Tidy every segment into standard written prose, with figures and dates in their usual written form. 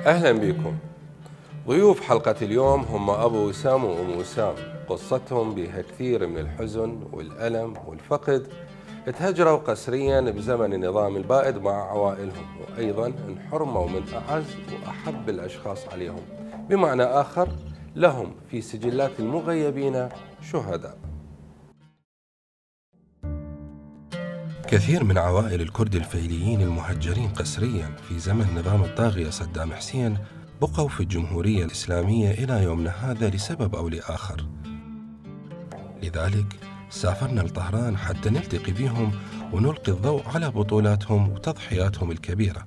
أهلا بكم. ضيوف حلقة اليوم هم أبو وسام وأم وسام. قصتهم بها كثير من الحزن والألم والفقد. تهجروا قسريا بزمن النظام البائد مع عوائلهم، وأيضا انحرموا من أعز وأحب الأشخاص عليهم، بمعنى آخر لهم في سجلات المغيبين شهداء. كثير من عوائل الكرد الفيليين المهجرين قسريا في زمن نظام الطاغية صدام حسين بقوا في الجمهورية الإسلامية إلى يومنا هذا لسبب أو لآخر. لذلك سافرنا لطهران حتى نلتقي بهم ونلقي الضوء على بطولاتهم وتضحياتهم الكبيرة.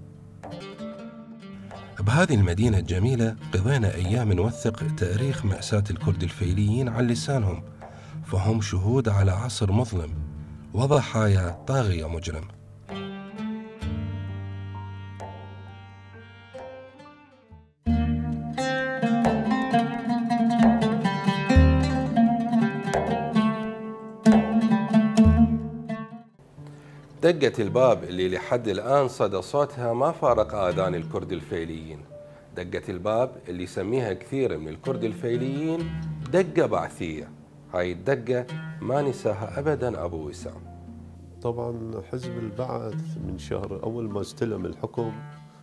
بهذه المدينة الجميلة قضينا أيام نوثق تاريخ مأساة الكرد الفيليين عن لسانهم، فهم شهود على عصر مظلم وضحايا طاغية مجرم. دقة الباب اللي لحد الآن صدى صوتها ما فارق آذان الكرد الفيليين، دقة الباب اللي يسميها كثير من الكرد الفيليين دقة بعثية. هاي الدقة ما نساها أبدا أبو وسام. طبعا حزب البعث من شهر أول ما استلم الحكم،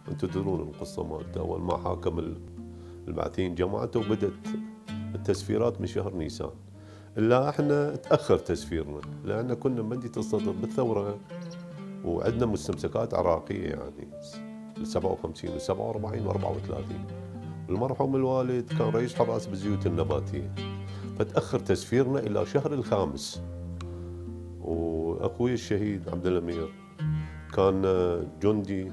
أنتم تدرون القصة مالته، أول ما حاكم البعثيين جماعته وبدت التسفيرات من شهر نيسان. إلا احنا تأخر تسفيرنا لأن كنا بمدينة الصدر بالثورة وعندنا مستمسكات عراقية يعني 57 و47 و34. المرحوم الوالد كان رئيس حراس بالزيوت النباتية، فتأخر تسفيرنا إلى شهر الخامس. وأخوي الشهيد عبد الأمير كان جندي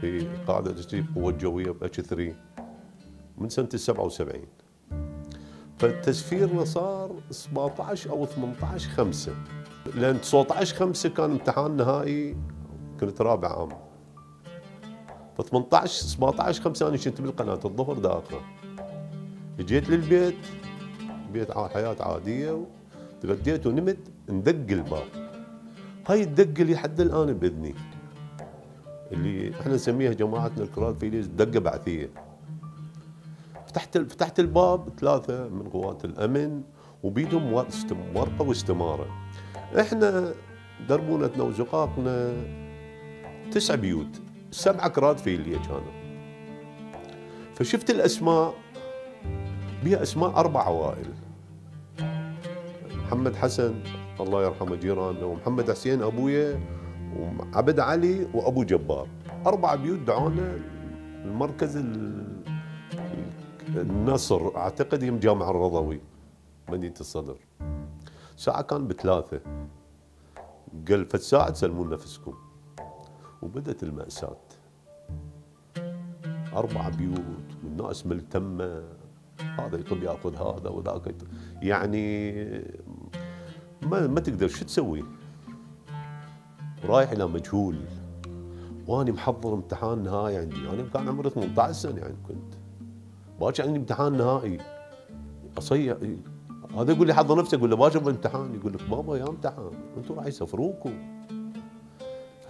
في قاعدة تجريب قوة جوية بأتش 3 من سنة 77. فالتسفيرنا صار 17 أو 18/5، لأن 19/5 كان امتحان نهائي، كنت رابع عام. ف 17/5 أنا كنت بالقناة الظهر داخل. جيت للبيت، بيت حياة عادية، تغديت ونمت، ندق الباب. هاي الدقة اللي حد الآن بإذني، اللي احنا نسميها جماعتنا الكراد فيليز دقة بعثية. فتحت الباب 3 من قوات الأمن وبيدهم ورقة واستمارة. احنا دربونتنا وزقاقنا 9 بيوت، 7 كراد فيلية كانوا. فشفت الأسماء، بها أسماء 4 عوائل: محمد حسن الله يرحمه جيراننا، ومحمد حسين أبويا، وعبد علي وأبو جبار. 4 بيوت دعونا المركز النصر، أعتقد يم جامع الرضوي مدينة الصدر. ساعة كان ب3، قال فالساعة تسلمون نفسكم. وبدت المأساة، 4 بيوت والناس ملتمة، هذا يطب ياخذ هذا وذاك يعني ما تقدر شو تسوي. رايح الى مجهول، واني محضر امتحان نهائي عندي. انا كان عمري 18 سنه يعني، كنت باكر عندي امتحان نهائي اصيح. هذا يقول لي حضر نفسك، اقول له باكر بالامتحان، يقول لك بابا يا امتحان انتم راح يسفروكم.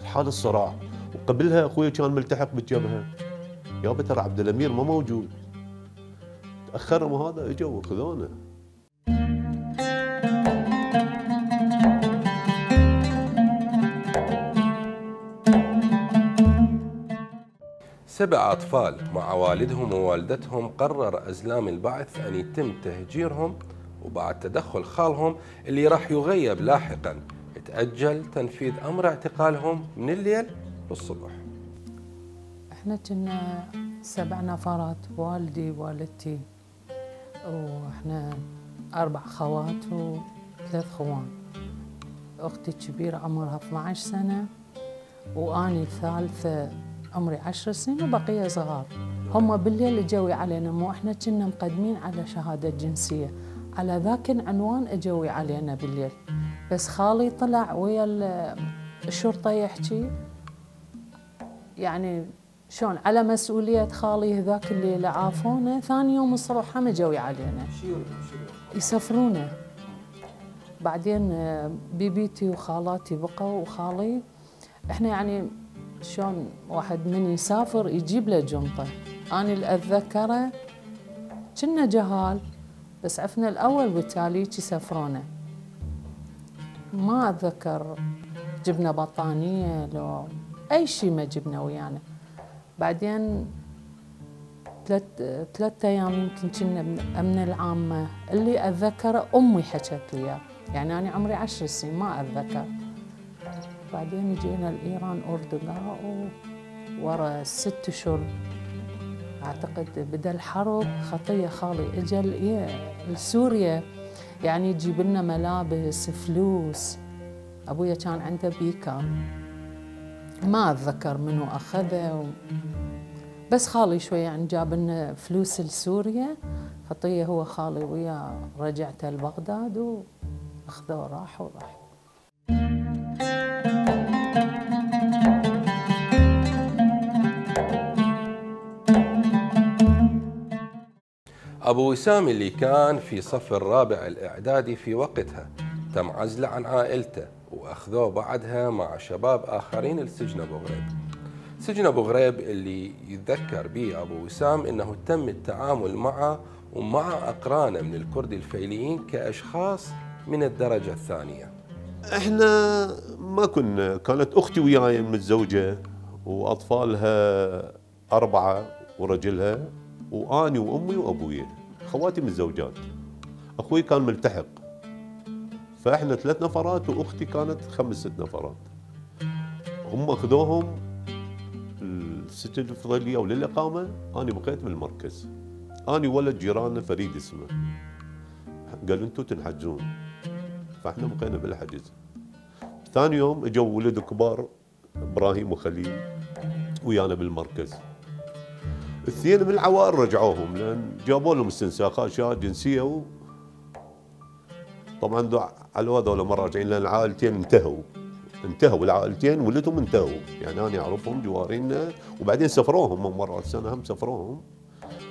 حال الصراع. وقبلها اخوي كان ملتحق بالجبهه، يابا ترى عبد الامير ما موجود. تاخروا هذا، اجوا وخذونا. سبع أطفال مع والدهم ووالدتهم قرر أزلام البعث أن يتم تهجيرهم وبعد تدخل خالهم اللي راح يغيب لاحقا تأجل تنفيذ أمر اعتقالهم من الليل للصبح. احنا كنا 7 نفرات، والدي ووالدتي، واحنا 4 خوات و3 خوان. اختي الكبيرة عمرها 12 سنة، واني الثالثة عمري 10 سنين، وبقية صغار. هم بالليل اجوا علينا، مو احنا كنا مقدمين على شهادة جنسية، على ذاك العنوان اجوا علينا بالليل. بس خالي طلع ويا الشرطة يحكي، يعني شلون على مسؤولية خالي هذاك الليلة عافونا، ثاني يوم الصبح هم اجوا علينا يسفرونا. بعدين بيبيتي وخالاتي بقوا وخالي، احنا يعني شلون واحد من يسافر يجيب له جنطة. أنا اللي أتذكره كنا جهال، بس عفنا الأول بالتالي يسافرونا. ما أتذكر جبنا بطانية لو أي شيء ما جبنا ويانا. بعدين 3 أيام يمكن كنا أمن العامة، اللي أتذكره أمي حكت لي إياه، يعني أنا عمري 10 سنين ما أتذكر. بعدين جينا لإيران أردوغا، ورا 6 أشهر أعتقد بدأ الحرب. خطية خالي إجا لسوريا، يعني يجيب لنا ملابس، فلوس. أبويا كان عنده بيكا، ما أتذكر منو أخذه بس خالي شوية يعني جاب لنا فلوس لسوريا. خطية هو خالي وياه رجعته لبغداد وأخذوه راحوا. أبو وسام اللي كان في صف الرابع الإعدادي في وقتها تم عزله عن عائلته، وأخذوه بعدها مع شباب آخرين لسجن أبو غريب. سجن أبو غريب اللي يتذكر به أبو وسام إنه تم التعامل معه ومع أقرانه من الكرد الفيليين كأشخاص من الدرجة الثانية. احنا ما كانت أختي وياي متزوجة وأطفالها 4 ورجلها، وأني وأمي وأبوي. خواتي متزوجات، أخوي كان ملتحق، فإحنا 3 نفرات وأختي كانت 5-6 نفرات. هم أخذوهم السجن الفضيلية وللإقامة، أنا بقيت بالمركز. أنا ولد جيراننا فريد اسمه، قال أنتوا تنحجزون، فإحنا بقينا بالحجز. ثاني يوم اجوا ولد كبار إبراهيم وخليل ويانا بالمركز. 2 من العوائل رجعوهم لأن جابوا لهم استنساخات شهادة جنسية طبعا على هذول ما راجعين لأن العائلتين انتهوا العائلتين، ولدهم انتهوا، يعني أنا أعرفهم جوارينا، وبعدين سفروهم مرة السنة هم سفروهم.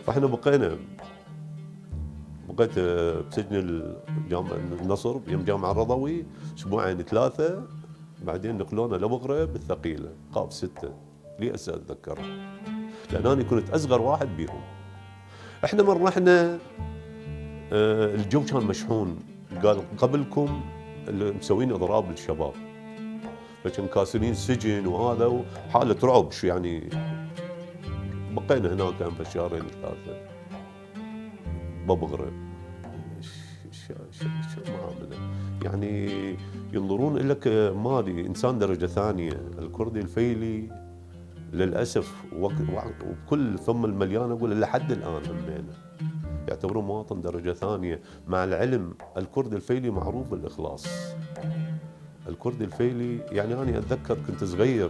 فإحنا بقيت بسجن جامع النصر يم جامع الرضوي 2-3 أسبوع، بعدين نقلونا لأبو غريب الثقيلة قاف 6. لي هسه أتذكرها لأن أنا كنت أصغر واحد بيهم. إحنا من رحنا الجو كان مشحون، قال قبلكم اللي مسوين إضراب للشباب، فكان كاسرين سجن وهذا وحالة رعب يعني. بقينا هناك في 2-3 بأبو غريب. شو معاملة يعني، ينظرون لك مالي إنسان درجة ثانية. الكردي الفيلي للأسف وبكل فم المليان أقول لحد الآن همينه يعتبرون مواطن درجة ثانية، مع العلم الكردي الفيلي معروف بالإخلاص. الكردي الفيلي يعني أنا أتذكر كنت صغير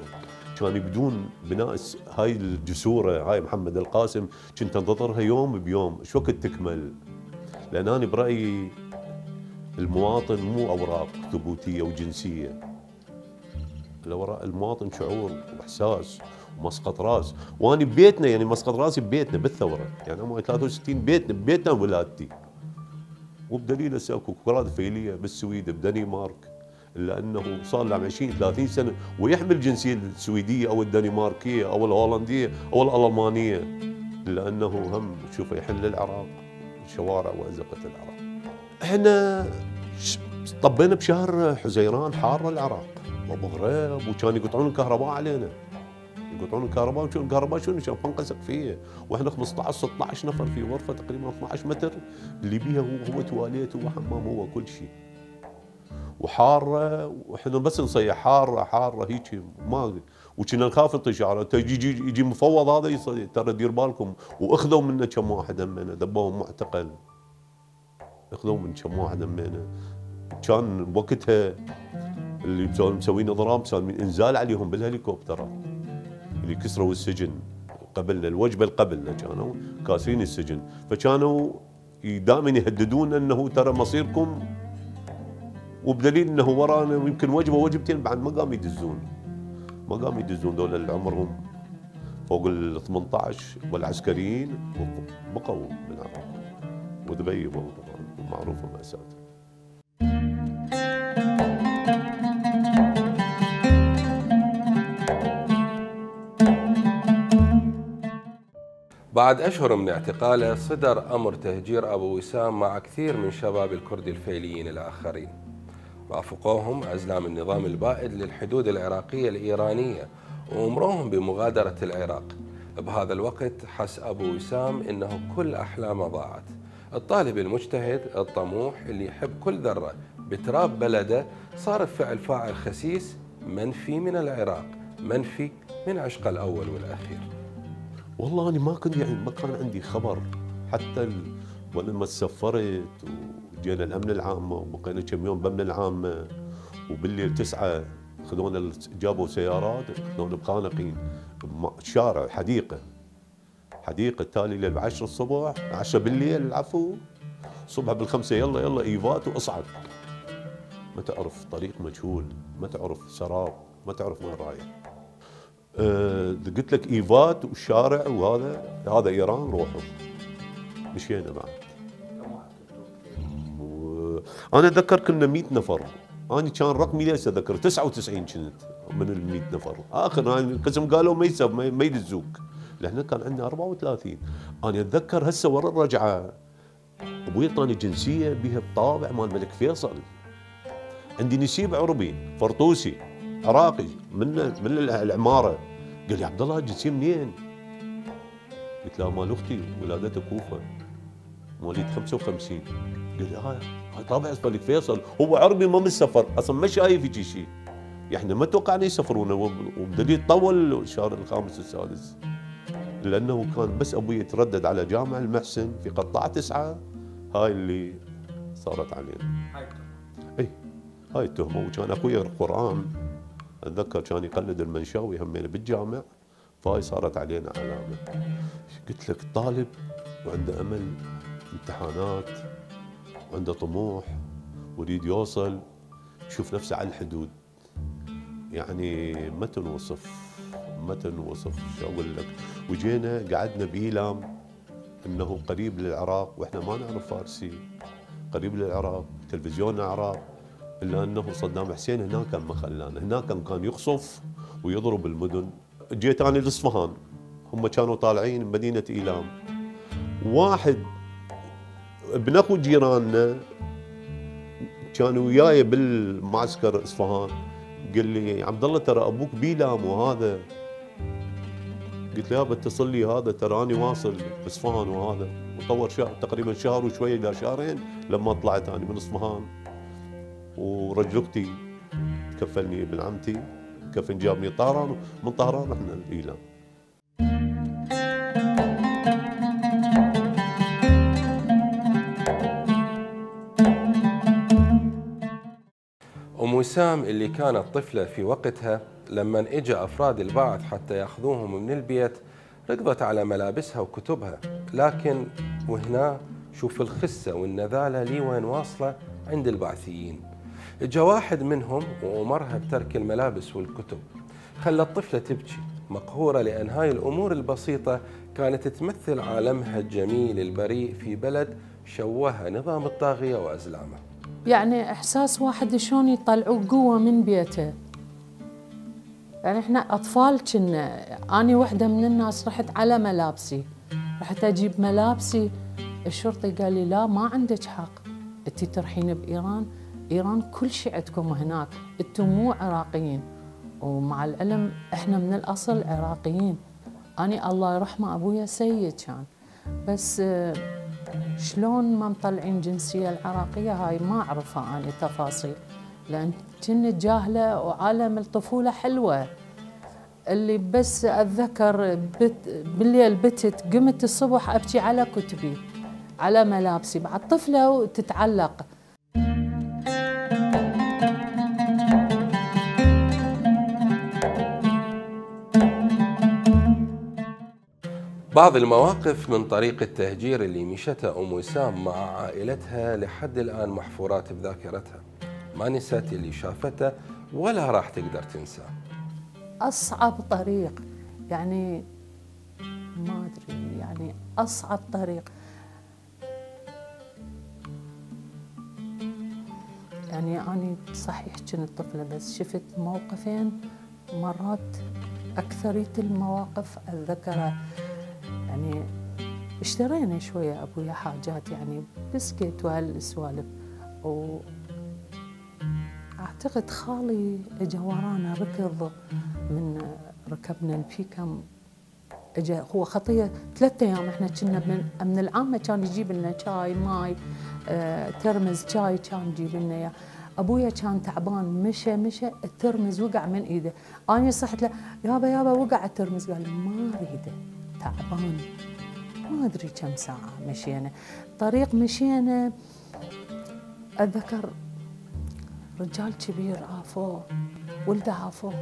كان يبدون بناء هاي الجسورة، هاي محمد القاسم، كنت انتظرها يوم بيوم شو وقت تكمل. لأن أنا برأيي المواطن مو أوراق ثبوتية وجنسية، المواطن شعور واحساس ومسقط راس. وانا ببيتنا يعني مسقط راسي ببيتنا بالثوره، يعني عمري 63 ببيتنا ولادتي. وبدليل هسه اكو كراد فيليه بالسويد بدنمارك، الا انه صار له 20-30 سنه ويحمل الجنسيه السويديه او الدنماركيه او الهولنديه او الالمانيه، الا انه هم شوف يحل العراق شوارع وازقه العراق. احنا طبينا بشهر حزيران حار العراق وابو غريب، وكانوا يقطعون الكهرباء علينا يقطعون الكهرباء، وشو الكهرباء شنو كان فنقه سقفيه، واحنا 15 16 نفر في غرفه تقريبا 12 متر، اللي بيها هو تواليت وحمام هو كل شيء. وحاره، واحنا بس نصيح حاره هيك ما، وكنا نخاف الطشاره، يجي مفوض هذا ترى دير بالكم، واخذوا منا كم واحد همنا دبوهم معتقل. اخذوا من كم واحد همنا، كان بوقتها اللي مسوين اضراب انزال عليهم بالهليكوبترات اللي كسروا السجن قبلنا، الوجبه اللي قبلنا كانوا كاسرين السجن، فكانوا دائما يهددونا انه ترى مصيركم، وبدليل انه ورانا يمكن وجبه وجبتين بعد ما قاموا يدزون دول اللي عمرهم فوق ال 18 والعسكريين بقوا بالعراق، ودبي معروفه مأساته. بعد أشهر من اعتقاله صدر أمر تهجير أبو وسام مع كثير من شباب الكرد الفيليين الآخرين، رافقوهم أزلام النظام البائد للحدود العراقية الإيرانية وأمروهم بمغادرة العراق. بهذا الوقت حس أبو وسام إنه كل أحلامه ضاعت. الطالب المجتهد الطموح اللي يحب كل ذرة بتراب بلده صار بفعل فاعل خسيس، منفي من العراق، منفي من عشقه الأول والأخير. والله أنا ما كان عندي خبر، حتى ولما سافرت وجينا الأمن العامة وبقينا كم يوم بأمن العامة، وبالليل 9 خذونا جابوا سيارات خذونا بخانقين شارع حديقة التالي ليل 10 الصبح 10 بالليل العفو، الصبح بال5 يلا إيفات واصعد. ما تعرف طريق مجهول، ما تعرف سراب، ما تعرف وين رايح. قلت لك ايفات والشارع وهذا ايران، روحوا مشينا بعد. انا اتذكر كنا 100 نفر، انا كان رقمي ليس اتذكر 99 كنت من ال 100 نفر، اخر القسم قالوا ما يدزوك، لان كان عندنا 34. انا اتذكر هسه ورا الرجعه ابوي اعطاني جنسيه بها الطابع مال الملك فيصل، عندي نسيب عربي فرطوسي عراقي من العماره، قال لي عبد الله الجنسيه منين؟ قلت له مال اختي ولادتها كوفه مواليد 55. قال لي هاي طابع الملك فيصل، هو عربي ما من السفر اصلا ما شايف هيك شيء، احنا ما توقعنا يسافرونا، وبدليل طول الشهر الخامس والسادس، لانه كان بس ابوي يتردد على جامع المحسن في قطاع 9، هاي اللي صارت علينا. هاي التهمه. وكان اخوي يقرا القران، اتذكر كان يقلد المنشاوي همين بالجامع، فهاي صارت علينا علامه. قلت لك طالب وعنده امل، امتحانات وعنده طموح ويريد يوصل، يشوف نفسه على الحدود، يعني ما تنوصف شو اقول لك. وجينا قعدنا بإيلام انه قريب للعراق، واحنا ما نعرف فارسي، قريب للعراق، تلفزيون العراق، الا انه صدام حسين هناك ما خلانا، هناك كان يقصف ويضرب المدن. جيت انا لاصفهان، هم كانوا طالعين من مدينه إيلام، واحد ابن اخو جيراننا كان وياي بالمعسكر اصفهان، قال لي عبد الله ترى ابوك بإيلام وهذا. قلت له يابا اتصل لي هذا ترى اني واصل اصفهان وهذا، وطور تقريبا شهر وشويه الى شهرين لما طلعت انا من اصفهان. ورجل اختي كفلني ابن عمتي، كفن جابني طهران، من طهران رحنا لإيلام. أم وسام اللي كانت طفلة في وقتها، لما اجى أفراد البعث حتى ياخذوهم من البيت ركضت على ملابسها وكتبها، لكن وهنا شوف الخسة والنذالة لي وين واصلة عند البعثيين. اجى واحد منهم وأمرها بترك الملابس والكتب، خلى الطفلة تبكي مقهورة، لأن هاي الأمور البسيطة كانت تمثل عالمها الجميل البريء في بلد شوهها نظام الطاغية وأزلامه. يعني إحساس واحد شلون يطلعوه قوة من بيته. يعني إحنا أطفال كنا، أنا واحدة من الناس رحت على ملابسي، رحت أجيب ملابسي، الشرطي قال لي لا ما عندك حق، أنتي تروحين بإيران، إيران كل شيء عندكم هناك، أنتم مو عراقيين. ومع العلم احنا من الاصل عراقيين. أنا الله يرحمه أبويا سيد كان، بس شلون ما مطلعين جنسية العراقية هاي ما أعرفها أنا تفاصيل، لأن كنت جاهلة وعالم الطفولة حلوة. اللي بس أتذكر بالليل بتت قمت الصبح أبكي على كتبي على ملابسي، بعد طفلة وتتعلق. بعض المواقف من طريق التهجير اللي مشتها أم وسام مع عائلتها لحد الآن محفورات بذاكرتها، ما نسيت اللي شافته ولا راح تقدر تنساه. أصعب طريق، يعني ما أدري، يعني أصعب طريق. يعني أنا صحيح كنت طفلة بس شفت موقفين مرات، أكثرية المواقف أتذكرها. يعني اشترينا شوية أبويا حاجات، يعني بسكيت وهالسوالف، وأعتقد خالي اجى ورانا ركض من ركبنا البيكم، اجى هو خطية 3 أيام. احنا كنا من العامة كان يجيب لنا شاي ماي ترمز شاي كان يجيب لنا اياه. ابويا كان تعبان، مشى الترمز وقع من ايده. انا صحت له يابا وقع الترمز، قال ما اريده تعبان. ما ادري كم ساعة مشينا طريق، مشينا اتذكر رجال كبير عافوه، ولده عافوه،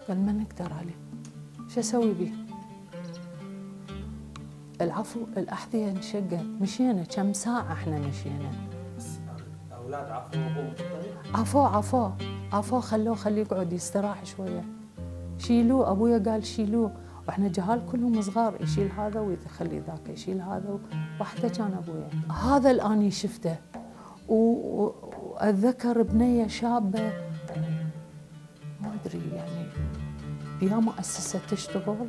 قال ما نقدر عليه، شو اسوي بيه؟ العفو الأحذية انشقت. مشينا كم ساعة احنا مشينا. اولاد عفوه خليه يقعد يستراح شوية. شيلوه، ابويا قال شيلوه، واحنا جهال كلهم صغار، يشيل هذا ويخلي ذاك، يشيل هذا. واحدة كان ابويا هذا الآن شفته. واتذكر بنية شابة ما ادري يعني بها مؤسسة تشتغل،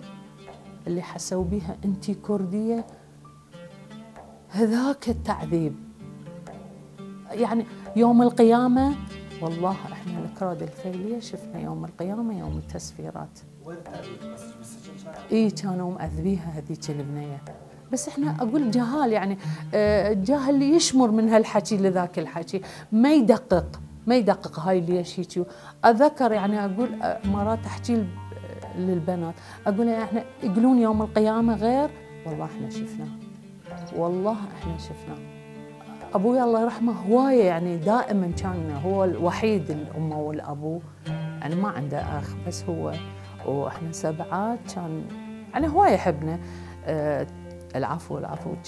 اللي حسوا بيها انتي كردية. هذاك التعذيب يعني يوم القيامة، والله احنا الكراد الفيلية شفنا يوم القيامة يوم التسفيرات. وين التعذيب؟ بس اي كانوا مأذبيها هذيك البنية، بس احنا اقول جهال، يعني الجاهل اللي يشمر من هالحكي لذاك الحكي، ما يدقق هاي ليش هيك. اذكر يعني اقول مرات احكي للبنات، اقول احنا يقولون يوم القيامة غير، والله احنا شفناه. ابوي الله يرحمه هوايه، يعني دائما كان هو الوحيد الامه والابو، يعني ما عنده اخ بس هو، واحنا 7 كان يعني هوايه يحبنا. العفو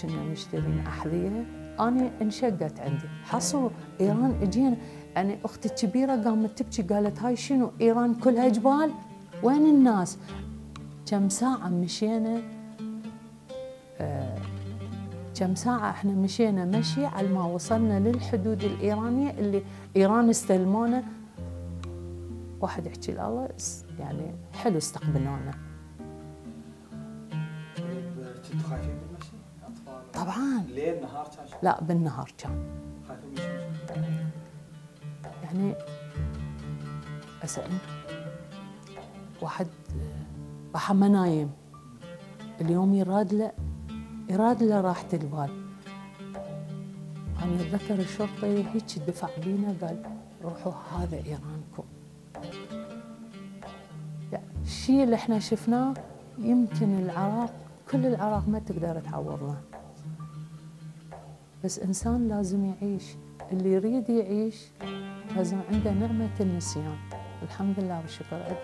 كنا نشتري احذيه، انا انشقت عندي حصوا ايران. اجينا يعني اختي الكبيره قامت تبكي، قالت هاي شنو ايران كلها جبال؟ وين الناس؟ كم ساعه مشينا، كم ساعة احنا مشينا مشي على ما وصلنا للحدود الإيرانية اللي إيران استلمونا. واحد يحكي الله يعني حلو استقبلونا. كنتوا خايفين بالمشي؟ أطفال؟ طبعاً. ليل نهار كان؟ لا بالنهار كان. خايفين من شنو؟ يعني أسأل واحد ما نايم اليوم يراد له راحة البال. أنا أتذكر الشرطي هيك دفع بينا قال روحوا هذا إيرانكم. يعني الشيء اللي احنا شفناه يمكن العراق، كل العراق ما تقدر تعوضنا، بس إنسان لازم يعيش. اللي يريد يعيش لازم عنده نعمة النسيان. الحمد لله والشكر.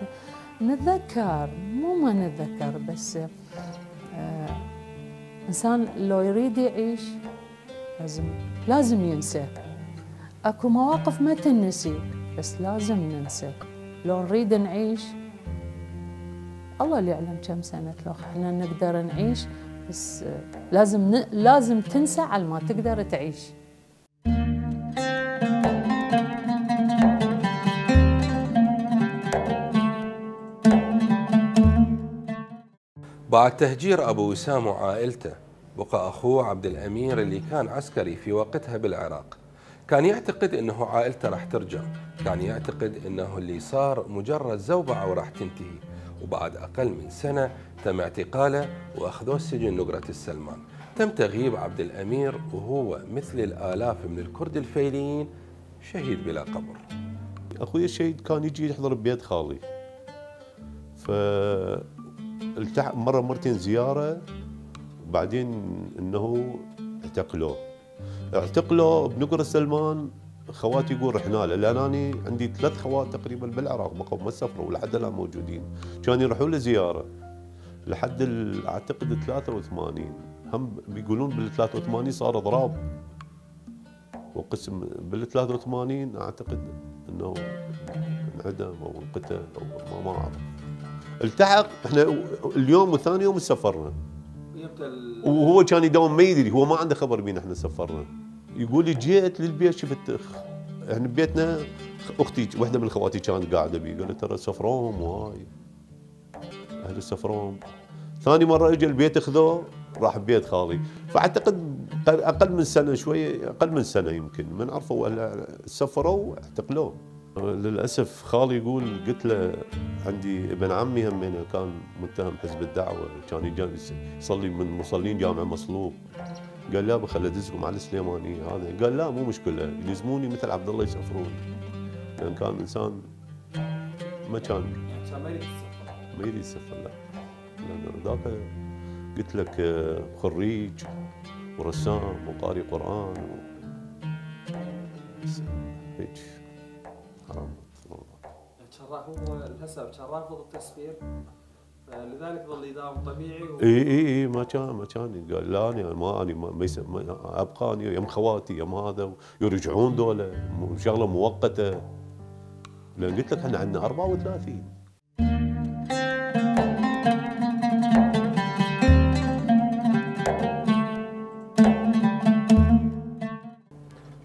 نتذكر مو ما نتذكر، بس إنسان لو يريد يعيش لازم ينسى. أكو مواقف ما تنسي بس لازم ننسى. لو نريد نعيش الله اللي يعلم كم سنة لو احنا نقدر نعيش، بس لازم تنسى على ما تقدر تعيش. بعد تهجير أبو وسام وعائلته بقى أخوه عبد الأمير اللي كان عسكري في وقتها بالعراق، كان يعتقد أنه عائلته راح ترجع، كان يعتقد أنه اللي صار مجرد زوبعة وراح تنتهي. وبعد أقل من سنة تم اعتقاله وأخذوه السجن نقرة السلمان. تم تغييب عبد الأمير وهو مثل الآلاف من الكرد الفيليين شهيد بلا قبر. أخوي الشهيد كان يجي يحضر ببيت خالي، فالتحق مرة مرتين زيارة، وبعدين إنه اعتقلوه بنقرة السلمان. خواتي يقول رحنا له، لان انا عندي 3 خوات تقريبا بالعراق بقوا ما سافروا ولحد الان موجودين، كانوا يروحوا له زياره لحد اعتقد 83. هم بيقولون بال 83 صار اضراب، وقسم بال 83 اعتقد انه انعدم او انقتل او ما اعرف. التحق احنا اليوم وثاني يوم سافرنا، وهو كان يداوم ما يدري، هو ما عنده خبر بينا احنا سافرنا. يقول لي جيت للبيت شفت احنا ببيتنا اختي واحده من خواتي كانت قاعده بي، قالت ترى سفروهم وهاي اهل السفروم. ثاني مره اجى البيت اخذوه راح ببيت خالي، فاعتقد اقل من سنه شويه، اقل من سنه يمكن من عرفوا سفروا اعتقلوه. للاسف خالي يقول قلت له عندي ابن عمي همينه كان متهم حزب الدعوه، كان يصلي من مصلين جامع مصلوب. قال لا بخلي ادزكم على السليمانيه هذا، قال لا مو مشكله يلزموني مثل عبد الله يسافرون، لان كان انسان ما كان ما يريد يسافر. لا لان ذاك قلت لك خريج ورسام وقارئ قران هيك حرام. هو للاسف كان رافض التسفير، لذلك ظل يداوم طبيعي اي ما كان قال لا انا ما ابقى اني يم خواتي يم هذا يرجعون دول شغله مؤقته، لان قلت لك احنا عندنا 34.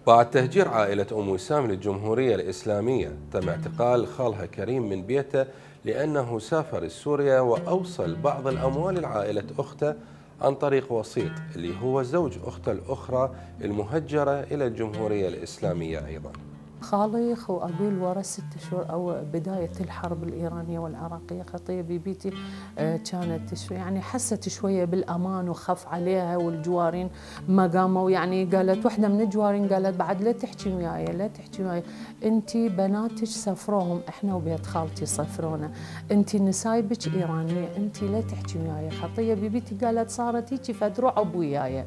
بعد تهجير عائلة أم وسام للجمهورية الإسلامية تم اعتقال خالها كريم من بيته لأنه سافر لسوريا وأوصل بعض الأموال لعائلة أخته عن طريق وسيط اللي هو زوج أخته الأخرى المهجرة إلى الجمهورية الإسلامية أيضا. خالي وأقول ورا 6 شهور أو بداية الحرب الإيرانية والعراقية خطية بيبيتي كانت شوي يعني حست شوية بالأمان وخف عليها، والجوارين ما قاموا. يعني قالت واحدة من الجوارين قالت بعد لا تحكي وياي لا تحكي وياي، أنتي بناتك سفروهم، إحنا وبيت خالتي سفرونا، أنتي نسايبك إيرانية، أنتي لا تحكي وياي. خطية بيبيتي قالت صارت هيك فدروع وياي.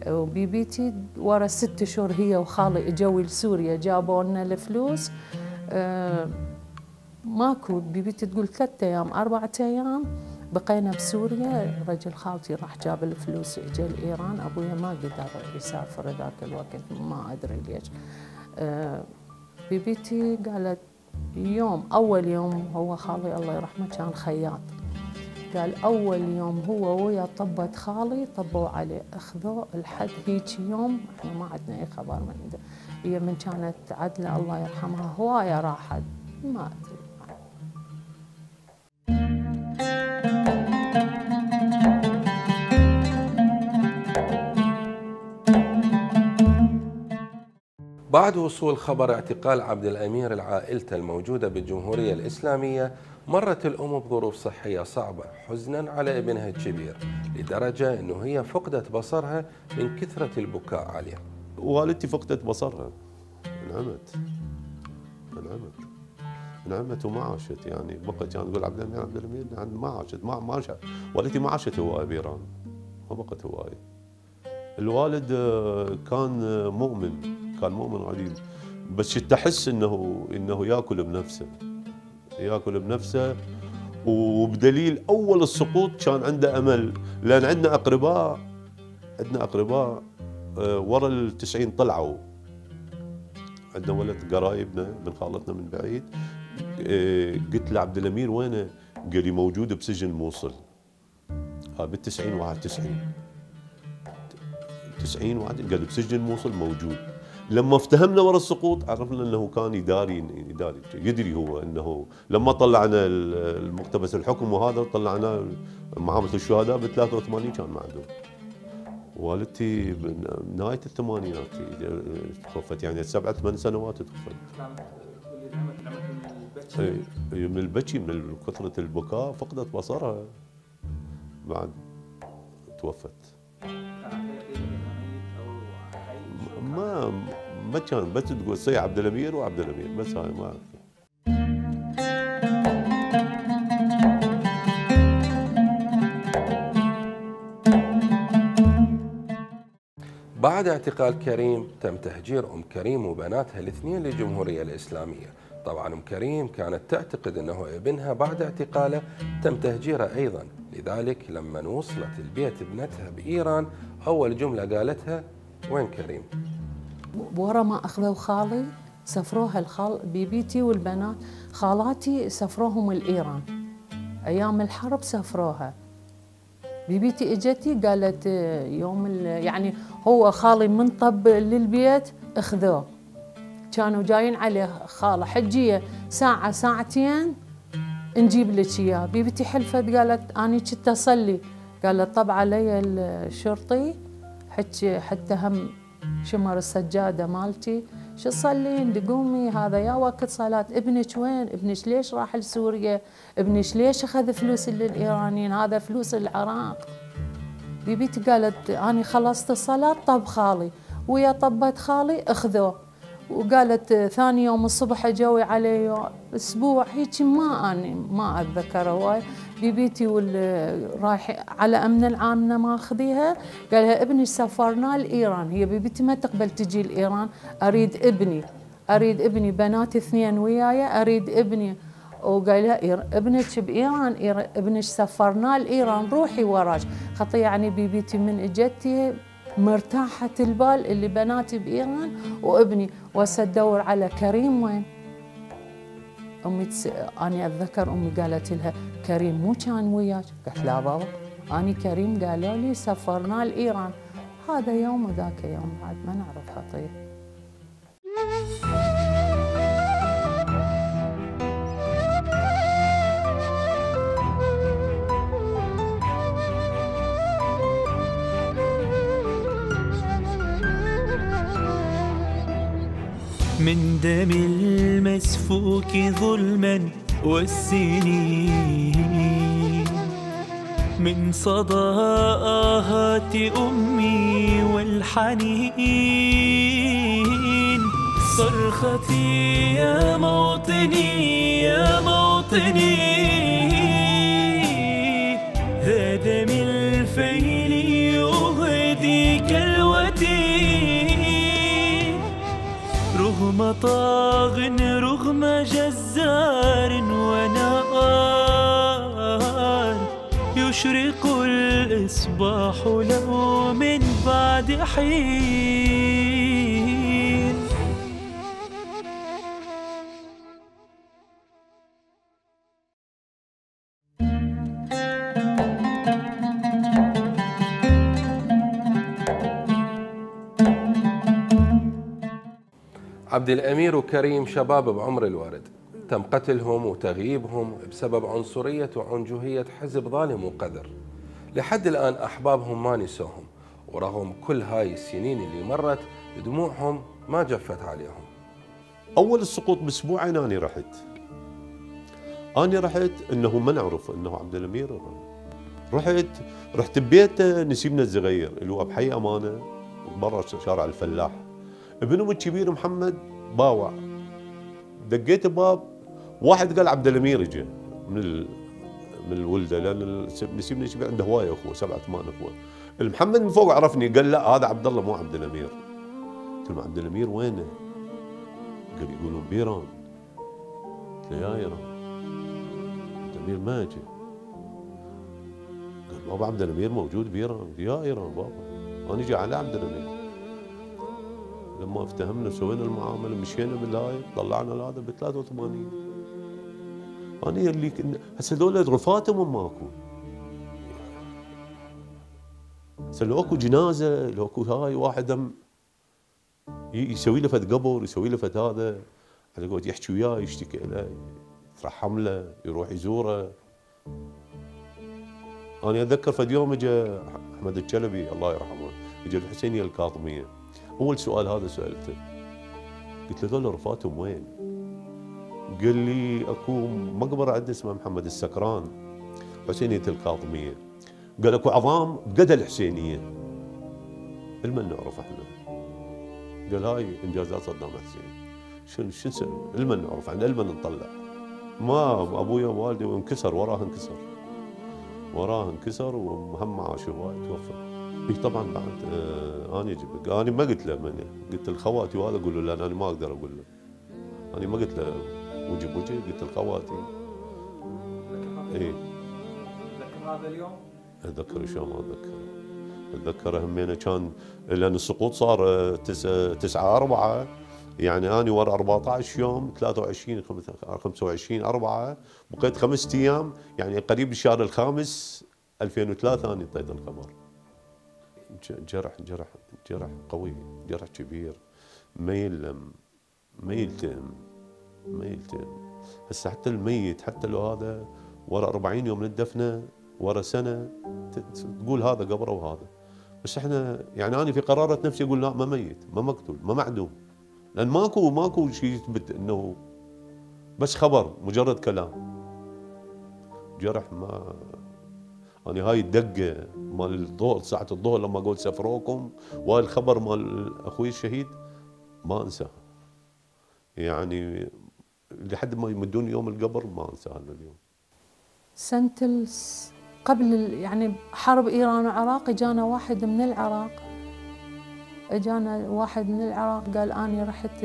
وبيبيتي ورا 6 شهور هي وخالي اجوا لسوريا جابوا لنا الفلوس. ماكو، بيبيتي تقول 3 أيام 4 أيام بقينا بسوريا. رجل خالتي راح جاب الفلوس اجى لايران، ابويا ما قدر يسافر ذاك الوقت ما ادري ليش. بيبيتي قالت اول يوم هو خالي الله يرحمه كان خياط، قال أول يوم هو ويا طبة خالي طبوا عليه أخذوه لحد هيك يوم، إحنا ما عندنا أي خبر من عنده. هي من كانت عدلة الله يرحمها هواية راحت ما أدري. بعد وصول خبر اعتقال عبد الأمير لعائلته الموجودة بالجمهورية الإسلامية، مرت الأم بظروف صحية صعبة حزنا على ابنها الكبير، لدرجة أنه هي فقدت بصرها من كثرة البكاء عليه. والدتي فقدت بصرها، انعمت وما عاشت. يعني بقى كان تقول عبد الأمير ما عاشت، ما عاشت. والدتي ما عاشت هواية بإيران، ما بقت هواية. الوالد كان مؤمن عديد، بس تحس انه ياكل بنفسه وبدليل اول السقوط كان عنده امل، لان عندنا اقرباء ورا ال90 طلعوا. عندنا ولد قرايبنا من خالتنا من بعيد، قلت له عبد الامير وينه؟ قال لي موجود بسجن موصل. بال90 91 90 قال بسجن موصل موجود. لما افتهمنا ورا السقوط عرفنا انه كان يدري هو انه لما طلعنا المقتبس الحكم وهذا طلعناه محامله الشهداء ب 83 كان معدوم. والدتي من نهايه الثمانينات توفت، يعني 7 8 سنوات توفت. تقول لي من البكي؟ من البكي، من كثره البكاء فقدت بصرها بعد توفت. ما كان، بس تقول سي عبد الامير وعبد الامير، بس هاي ما أعرف. بعد اعتقال كريم تم تهجير أم كريم وبناتها الاثنين للجمهورية الإسلامية. طبعا أم كريم كانت تعتقد أنه ابنها بعد اعتقاله تم تهجيره أيضا، لذلك لما وصلت البيت ابنتها بإيران أول جملة قالتها: وين كريم؟ ورا ما أخذوا خالي سفروها بيبيتي والبنات خالاتي سفروهم لإيران، أيام الحرب سفروها. بيبيتي اجتي قالت يوم يعني هو خالي منطب للبيت اخذوه، كانوا جايين عليه خاله حجيه ساعه ساعتين نجيب لك اياه. بيبيتي حلفت قالت اني كنت اصلي، قالت طب علي الشرطي حتى هم شمر السجاده مالتي، شو تصلين قومي هذا يا وقت صلاه، ابنك وين؟ ابنك ليش راح لسوريا؟ ابنك ليش اخذ فلوس للايرانيين؟ هذا فلوس العراق. بيبيتي قالت اني خلصت الصلاه طب خالي، ويا طبت خالي اخذوه. وقالت ثاني يوم الصبح جوي عليه اسبوع هيك، اني ما اتذكر هواي. بيبيتي رايح على امن العام ماخذيها، قال لها ابني سافرناه لايران. هي بيبيتي ما تقبل تجي لايران، اريد ابني بناتي 2 وياي، اريد ابني. وقال لها ابنك بايران، ابنك سفرناه لايران روحي وراك. خطيه يعني بيبيتي من اجتي مرتاحة البال اللي بناتي بإيران وابني، وهسه تدور على كريم وين؟ أنا أتذكر أمي قالت لها كريم مو كان وياك؟ قالت لا بابا أنا كريم قالوا لي سفرناه لإيران. هذا يوم وذاك يوم بعد ما نعرف خطية. من دم المسفوك ظلما والسنين، من صدى آهات أمي والحنين، صرختي يا موطني يا موطني، ذا دم الفيل يهديك الوتين، رغم طاغ رغم جزار ونار، يشرق الإصباح له من بعد حين. عبد الأمير وكريم شباب بعمر الورد، تم قتلهم وتغييبهم بسبب عنصرية وعنجهية حزب ظالم وقذر. لحد الآن أحبابهم ما نسوهم، ورغم كل هاي السنين اللي مرت دموعهم ما جفت عليهم. أول السقوط بأسبوعين أنا رحت إنه ما نعرف إنه عبد الأمير. رحت ببيته نسيبنا الزغير اللي هو بحي أمانة برا شارع الفلاح. ابنهم الكبير محمد باوع، دقيت باب واحد قال عبد الامير اجى من الولده، لان نسيبنا الكبير عنده هوايه اخوه 7 8 اخوه. المحمد من فوق عرفني قال لا هذا عبد الله مو عبد الامير. قلت له عبد الامير وينه؟ قال يقولون بإيران. قلت له يا ايران عبد الامير ما اجى. قال بابا عبد الامير موجود بإيران. يا ايران بابا انا جاي على عبد الامير. لما افتهمنا سوينا المعامله مشينا بالهاي طلعنا هذا ب 83. انا اللي هسه هذول رفاتهم ماكو. هسه لو اكو جنازه لو اكو هاي واحد هم يسوي له فد قبر يسوي له فد هذا على قولت يحكي وياه يشتكي له يترحم له يروح يزوره. انا اتذكر فد يوم اجى احمد الشلبي الله يرحمه اجى الحسينيه الكاظميه. اول سؤال هذا سالته، قلت له ذول رفاتهم وين؟ قال لي اكو مقبره عندنا اسمها محمد السكران، حسينيه الكاظميه. قال اكو عظام بقد الحسينيه. المن نعرف احنا. قال هاي انجازات صدام حسين. شنو المن نعرف عنه، المن نطلع. ما ابويا ووالدي انكسر، وراه انكسر وهم عاش هواي توفى. اي طبعا بعد انا جبت، انا ما قلت له من، قلت لخواتي وهذا اقول له لا انا ما اقدر اقول له. انا ما قلت له وجه بوجه، قلت لخواتي. اي تذكر هذا اليوم؟ اتذكر شلون ما اتذكر همينه كان، لان السقوط صار 9/4، يعني انا ورا 14 يوم 23 25 4 بقيت 5 ايام، يعني قريب الشهر الخامس 2003 انا انطيت الخبر. جرح قوي، جرح كبير، ما يلم، ما يلتئم. هسه حتى الميت، حتى لو هذا ورا 40 يوم من الدفنه، ورا سنه تقول هذا قبره وهذا، بس احنا يعني انا في قرارة نفسي اقول لا، ما ميت، ما مقتول، ما معدوم، لان ماكو شيء يثبت انه، بس خبر مجرد كلام. جرح ما انا هاي الدقه مال الضوء ساعه الظهر لما اقول سفروكم، وهاي الخبر مال اخوي الشهيد ما انساه، يعني لحد ما يمدوني يوم القبر ما انسى هذا اليوم. سنة قبل يعني حرب ايران وعراق اجانا واحد من العراق، قال اني رحت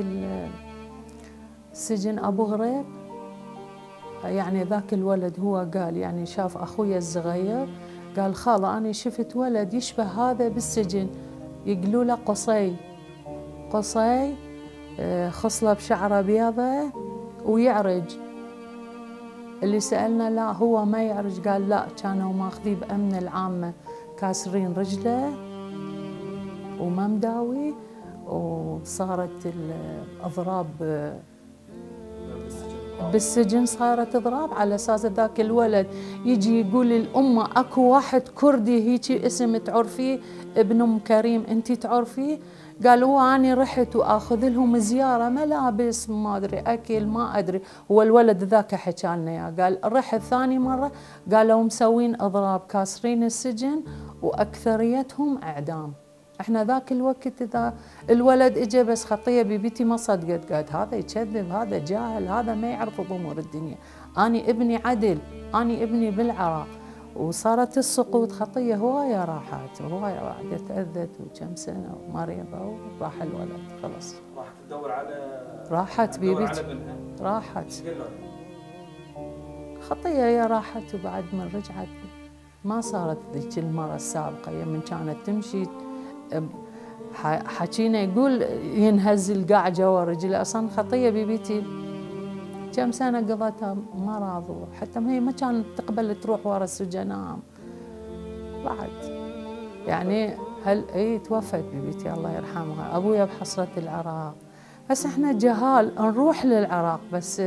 السجن ابو غريب. يعني ذاك الولد هو قال يعني شاف اخويا الصغير، قال خاله انا شفت ولد يشبه هذا بالسجن، يقولوا له قصي خصله بشعره بيضة ويعرج. اللي سألنا لا هو ما يعرج، قال لا كانوا ماخذيه بأمن العامة كاسرين رجله وما مداوي، وصارت الأضراب بالسجن، صارت اضراب على اساس ذاك الولد يجي يقول للامه اكو واحد كردي هيك اسم تعرفيه ابن ام كريم انت تعرفيه؟ قال هو اني رحت واخذ لهم زياره ملابس ما ادري اكل ما ادري، هو الولد ذاك حكى لنا اياه، قال رحت ثاني مره قالوا مسوين اضراب كاسرين السجن واكثريتهم اعدام. احنا ذاك الوقت اذا الولد اجى بس خطيه ببيتي ما صدقت، قالت هذا يكذب، هذا جاهل، هذا ما يعرف بامور الدنيا، اني ابني عدل، اني ابني بالعراق. وصارت السقوط خطيه هوايه راحت، هوايه قاعده تاذت وكم سنه ومريضه وراح الولد خلص. راحت تدور على، راحت بيبيتي، راحت خطيه هي راحت، وبعد ما رجعت ما صارت ذيك المره السابقه يوم كانت تمشي حكينا يقول ينهز القاع جوا رجله، اصلا خطيه ببيتي كم سنه قضتها مرض، وحتى هي ما كانت تقبل تروح ورا السجناء بعد، يعني هل توفت ببيتي الله يرحمها، ابويا بحصره العراق. بس احنا جهال نروح للعراق، بس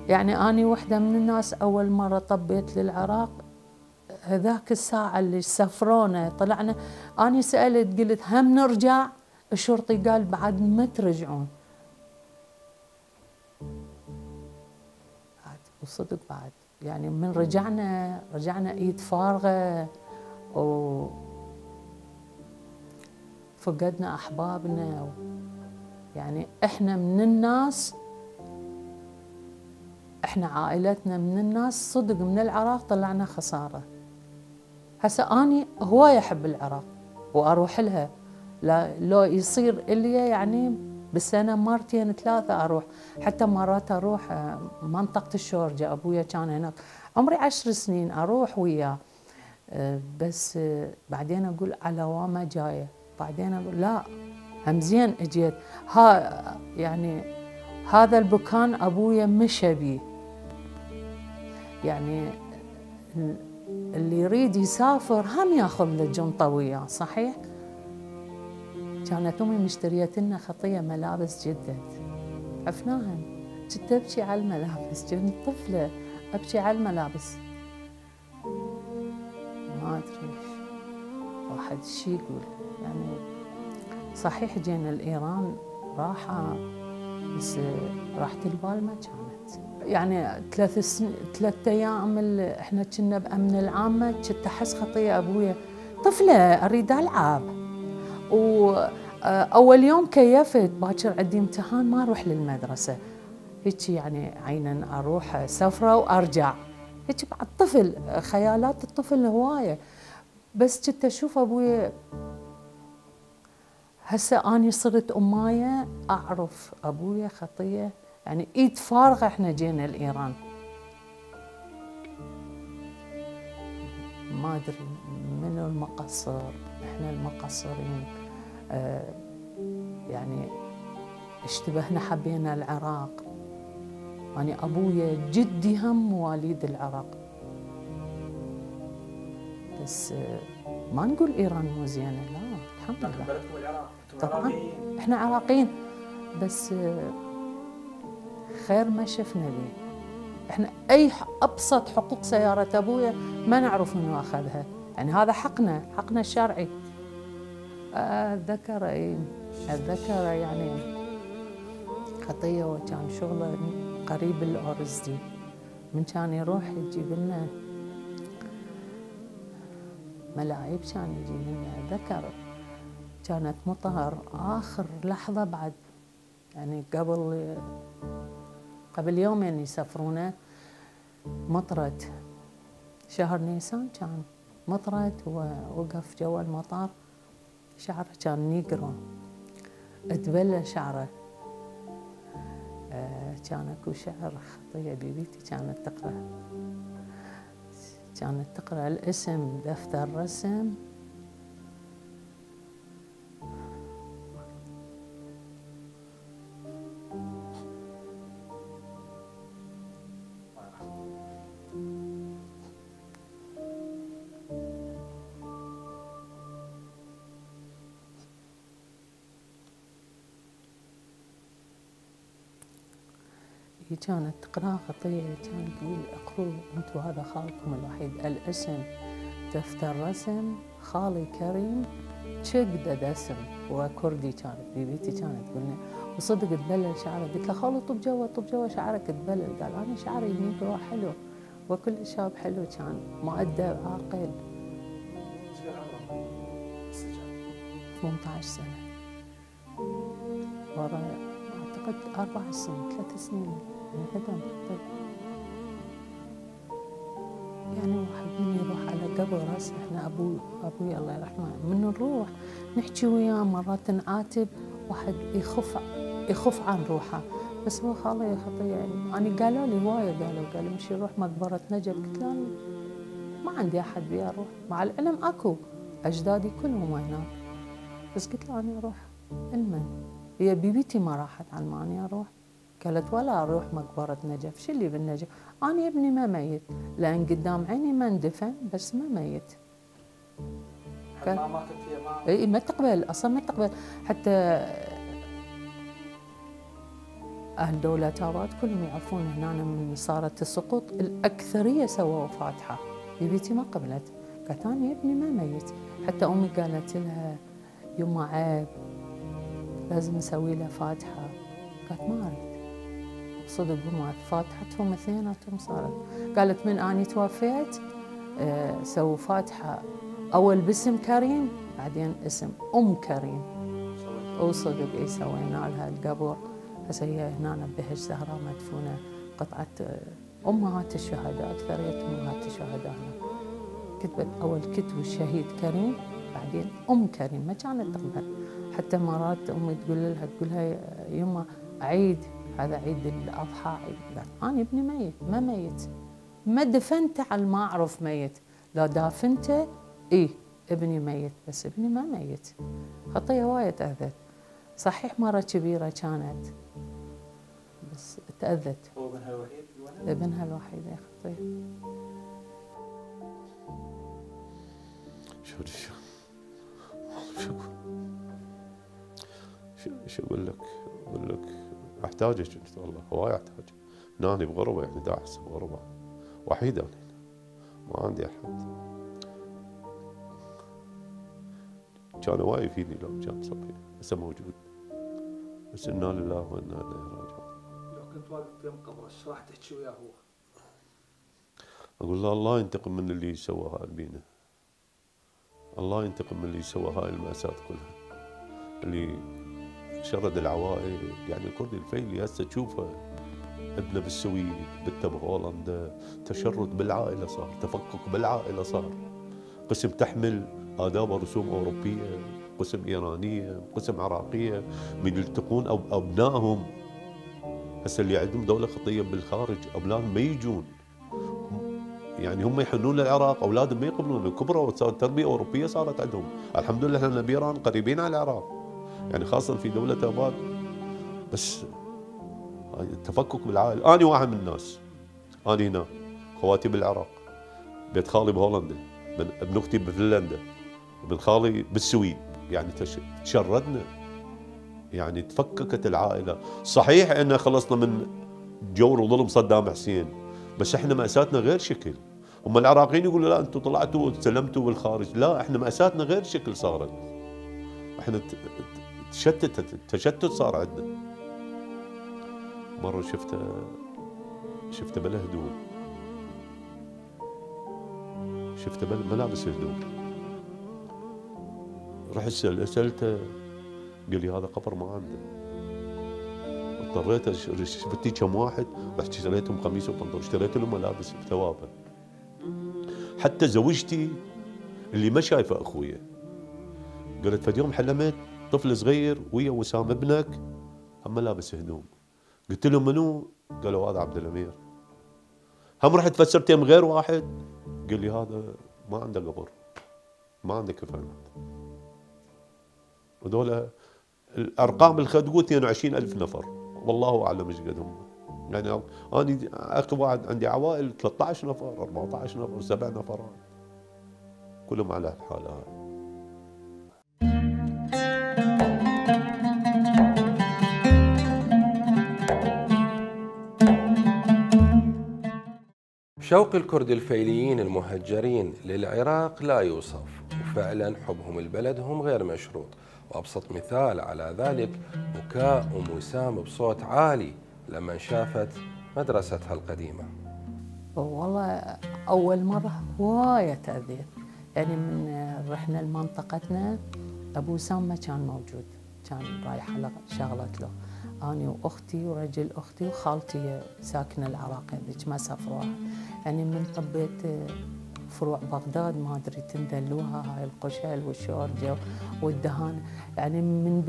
يعني اني وحده من الناس اول مره طبيت للعراق هذاك الساعة اللي سفرونا طلعنا، أنا سألت قلت هم نرجع؟ الشرطي قال بعد ما ترجعون. وصدق بعد يعني من رجعنا ايد فارغة، وفقدنا أحبابنا، يعني احنا من الناس، احنا عائلتنا من الناس صدق من العراق طلعنا خسارة. هسه أني هواية أحب العراق وأروح لها، لو يصير إلي يعني بالسنة مرتين 3 أروح، حتى مرات أروح منطقة الشورجة، أبويا كان هناك، عمري 10 سنين أروح وياه، بس بعدين أقول على وما جاية، بعدين أقول لا هم زين أجيت، يعني هذا المكان أبويا مشى بيه، يعني اللي يريد يسافر هم ياخذ له جنطه وياه، صحيح؟ كانت امي مشتريت لنا خطيه ملابس جدت، عفناهن، كنت ابكي على الملابس، كنت طفله ابكي على الملابس، ما ادري واحد شي يقول يعني صحيح جينا لإيران راحة، بس راحة البال ما كانت. يعني 3 أيام احنا كنا بأمن العامة، كنت أحس خطية أبويا طفلة أريد ألعب. وأول يوم كيفت، باكر عندي امتحان ما أروح للمدرسة، هيك يعني عينا أروح سفرة وأرجع، هيك بعد طفل، خيالات الطفل هواية. بس كنت أشوف أبويا. هسه أني صرت أماية أعرف أبويا خطية، يعني إيد فارغة إحنا جينا لإيران. ما أدري منو المقصر، إحنا المقصرين. يعني اشتبهنا حبينا العراق. يعني أبويا جدي هم مواليد العراق، بس ما نقول إيران مو زينة، لا الحمد لله. بلدكم العراق، طبعا احنا عراقيين، بس خير ما شفنا به. احنا اي ابسط حقوق سياره ابويا ما نعرف انه اخذها، يعني هذا حقنا الشرعي. اتذكر يعني خطيه، وكان شغله قريب الأورزدي، من كان يروح يجيب لنا ملاعب، كان يجيب لنا. ذكر كانت مطر آخر لحظة بعد، يعني قبل يومين يسافرونه، مطرت شهر نيسان، كان مطرت ووقف جوا المطار، شعره كان نيجرو، اتبلى شعره. كان اكو شعر خطيه بيبيتي كانت تقرأ الاسم دفتر رسم، هي كانت تقرأ خطية، كانت تقول اقروا انتم هذا خالكم الوحيد، الاسم دفتر رسم، خالي كريم شقدة دسم. وكردي كانت بيبيتي كانت تقول لنا، وصدق تبلل شعره. قلت له خالو طب جوا شعرك تبلل. قال انا شعري نيجرو حلو، وكل شاب حلو، كان مؤدب عاقل. 18 سنة، ورا اعتقد 4 سنين 3 سنين انهدم. طيب يعني واحد من يروح على قبر، هسه احنا ابوي الله يرحمه من نروح نحكي وياه، مرات نعاتب، واحد يخف عن روحه. بس هو خالي خطيه، يعني انا قالوا لي هوايه، قالوا مشي روح مقبره نجف. قلت له ما عندي احد بي اروح، مع العلم اكو اجدادي كلهم هناك، بس قلت له انا اروح المن. هي بيبيتي ما راحت عن ما اني اروح، قالت ولا اروح مقبره نجف، شو اللي بالنجف؟ انا ابني ما ميت، لان قدام عيني ما اندفن، بس ما ميت. ما ماتت هي؟ ما اي ما تقبل اصلا، ما تقبل. حتى اهل دولة آباد كلهم يعرفون هنا من صارت السقوط الاكثريه سووا فاتحه. بيبيتي ما قبلت، قالت انا ابني ما ميت. حتى امي قالت لها يما عيب لازم نسوي له فاتحه، قالت ما اريد. صدق هم فاتحتهم اثنيناتهم صارت. قالت من اني توفيت سووا فاتحه، اول باسم كريم بعدين اسم كريم. وصدق اي سوينا لها القبر. هسه هي هنا بهج زهراء مدفونه، قطعه امهات الشهداء، اكثريه امهات الشهداء هنا. كتبت اول كتب الشهيد كريم، بعدين كريم، ما كانت تقبل. حتى مرات امي تقول لها يما عيد، هذا عيد الاضحى، قالت انا ابني ميت، ما ميت، ما دفنته على ما اعرف ميت، لا دافنته ايه ابني ميت، بس ابني ما ميت. خطيه هوايه تاذت، صحيح مره كبيره كانت، بس تاذت. هو ابنها الوحيد الولد؟ ابنها الوحيد يا خطيه. شو اقول لك؟ احتاجك انت والله، هواي احتاج. ناني بغربه، يعني دا احس بغربه، وحيده انا، ما عندي احد. كان وايد يفيدني لو كان صغير، هسه موجود. بس انا لله وانا اليه راجعون. لو كنت واقف بين قبره ايش راح تحكي وياه هو؟ اقول له الله ينتقم من اللي سوى هاي بينا. الله ينتقم من اللي سوى هاي المأساة كلها. اللي شرد العوائل، يعني الكردي الفيلي هسه تشوفه ابنه بالسويد، بنته بهولندا، تشرد بالعائله صار، تفكك بالعائله صار. قسم تحمل آداب ورسوم أوروبية، قسم إيرانية، قسم عراقية، من يلتقون أبنائهم. هسه اللي عندهم دولة خطية بالخارج أولادهم ما يجون، يعني هم يحنون للعراق، أولادهم ما يقبلون، كبروا وصارت تربية أوروبية صارت عندهم. الحمد لله احنا بإيران قريبين على العراق، يعني خاصة في دولة آباد. بس التفكك بالعائلة. أنا واحد من الناس، أنا هنا، خواتي بالعراق، بيت خالي بهولندا، ابن أختي بفنلندا، ابن خالي بالسويد، يعني تشردنا، يعني تفككت العائلة. صحيح أن خلصنا من جور وظلم صدام حسين، بس احنا مأساتنا غير شكل. هم العراقيين يقولوا لا انتم طلعتوا وتسلمتوا بالخارج، لا احنا مأساتنا غير شكل صارت. احنا تشتت صار عندنا. مرة شفته بلا هدوم، شفته بلا ملابس هدوم. رحت سألته، قال لي هذا قبر ما عنده. اضطريت شفتي كم واحد، رحت اشتريتهم قميص وبنطلون، اشتريت لهم ملابس ثوابه. حتى زوجتي اللي ما شايفه اخويا قالت فد يوم حلمت طفل صغير ويا وسام ابنك هم لابس هدوم. قلت لهم منو؟ قالوا هذا عبد الامير. هم رحت فسرت يم غير واحد قال لي هذا ما عنده قبر، ما عنده كفانات. وذولا الارقام الخدقوا 22,000 نفر، والله اعلم ايش قدهم. يعني انا اخي واحد عندي عوائل 13 نفر، 14 نفر، 7 نفرات، كلهم على الحاله هاي. شوق الكرد الفيليين المهجرين للعراق لا يوصف، وفعلا حبهم لبلدهم غير مشروط. وأبسط مثال على ذلك بكاء أم وسام بصوت عالي لما شافت مدرستها القديمة. والله أول مرة هواية تأذيت، يعني من رحنا لمنطقتنا أبو وسام ما كان موجود، كان رايح على شغلة له. أنا وأختي ورجل أختي وخالتي ساكنة العراق، هذيك ما سافروها. يعني من طبيت فروع بغداد ما أدري تندلوها هاي القشل والشورجة والدهان. يعني من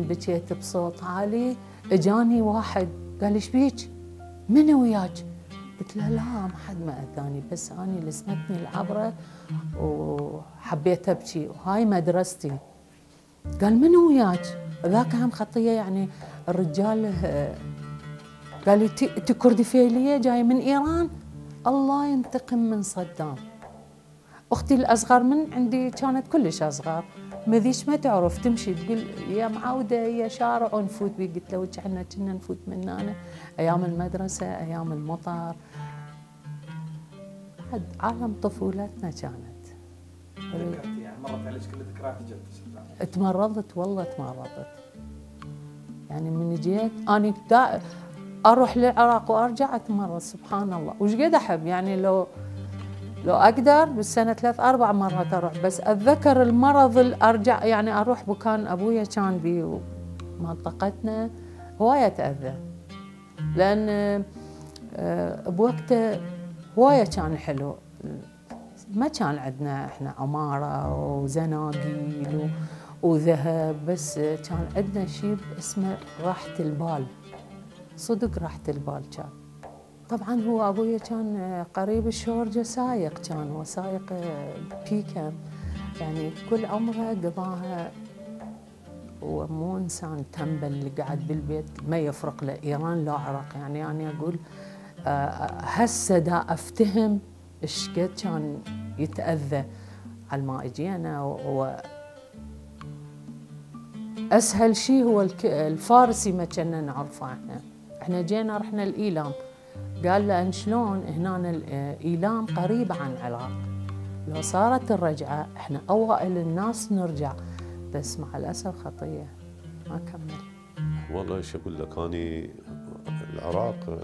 بكيت بصوت عالي اجاني واحد قال ايش بيك؟ من وياك؟ قلت له لا ما حد ما اذاني، بس اني لسمتني العبره وحبيت ابكي وهاي مدرستي. قال من وياك؟ ذاك هم خطيه، يعني الرجال قال لي انت كردفيليه جايه من ايران؟ الله ينتقم من صدام. اختي الاصغر من عندي كانت كلش اصغر، مذيش ما تعرف تمشي، تقول يا معوده يا شارع ونفوت بيه. قلت له احنا كنا نفوت من هنا ايام المدرسه، ايام المطر، عالم طفولتنا كانت. ذكرتي يعني مرت عليك كل ذكريات جدتك؟ تمرضت والله تمرضت. يعني من جيت انا اروح للعراق وارجع اتمرض، سبحان الله. وش قد احب يعني لو اقدر بالسنه 3-4 مرات اروح، بس اتذكر المرض ارجع، يعني اروح بكان ابويا كان بي منطقتنا هوايه تاذى، لان بوقته هوايه كان حلو. ما كان عندنا احنا عماره وزناقيل وذهب، بس كان عندنا شيء اسمه راحه البال، صدق راحه البال كان. طبعا هو ابويا كان قريب الشورجه، سايق، كان هو سايق بيكم، يعني كل عمره قضاها هو مو انسان تنبل اللي قاعد بالبيت ما يفرق له ايران لا عراق. يعني انا اقول هسه دا افتهم ايش قد كان يتاذى على ما اجينا. اسهل شيء هو الفارسي ما كنا نعرفه. احنا جينا رحنا الايلام، قال له شلون هنا الايلام قريبه عن العراق، لو صارت الرجعة احنا أوائل الناس نرجع، بس مع الأسف خطية ما كمل. والله ايش اقول لك، اني العراق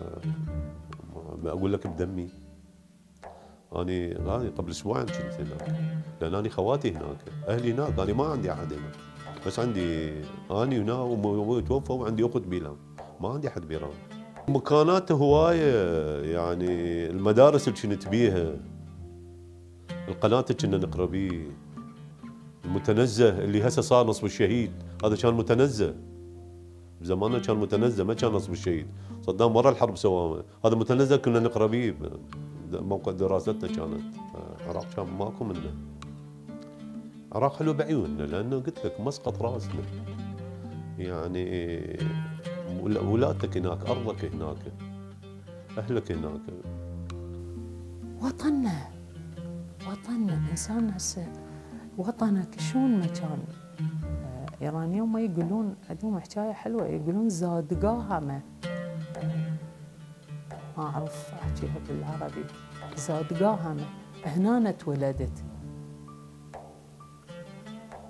ما اقول لك بدمي. اني قبل اسبوعين كنت هناك، لان اني خواتي هناك، اهلي هناك، انا ما عندي احد هناك، بس عندي اني هنا وابوي توفى وعندي اخت بيلان، ما عندي احد بيران. مكانات هوايه، يعني المدارس اللي كنت بيها، القناه اللي كنا نقرا بيه، المتنزه اللي هسه صار نصب الشهيد، هذا كان متنزه. بزماننا كان متنزه، ما كان نصب الشهيد. صدام ورا الحرب سواه، هذا متنزه كنا نقرا بيه، موقع دراستنا كانت. العراق كان ماكو منه. العراق حلو بعيوننا، لانه قلت لك مسقط راسنا. يعني ولادتك هناك، ارضك هناك، اهلك هناك. وطننا انسان هسه وطنك شلون ما كان. ايرانيين ما يقولون، عندهم حكايه حلوه، يقولون زادقاها ما اعرف احكيها بالعربي. زادقاها ما هنا اتولدت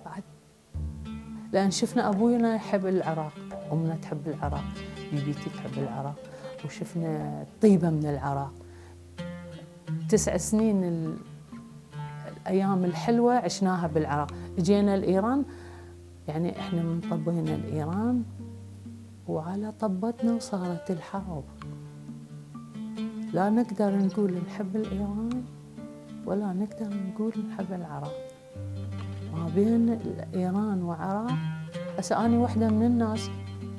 بعد، لان شفنا ابونا يحب العراق، امنا تحب العراق، بيبيتي تحب العراق، وشفنا طيبه من العراق. 9 سنين الايام الحلوه عشناها بالعراق. اجينا لايران، يعني احنا من طبينا لايران وعلى طبتنا وصارت الحرب. لا نقدر نقول نحب الايران ولا نقدر نقول نحب العراق. ما بين ايران وعراق. هسه اني وحده من الناس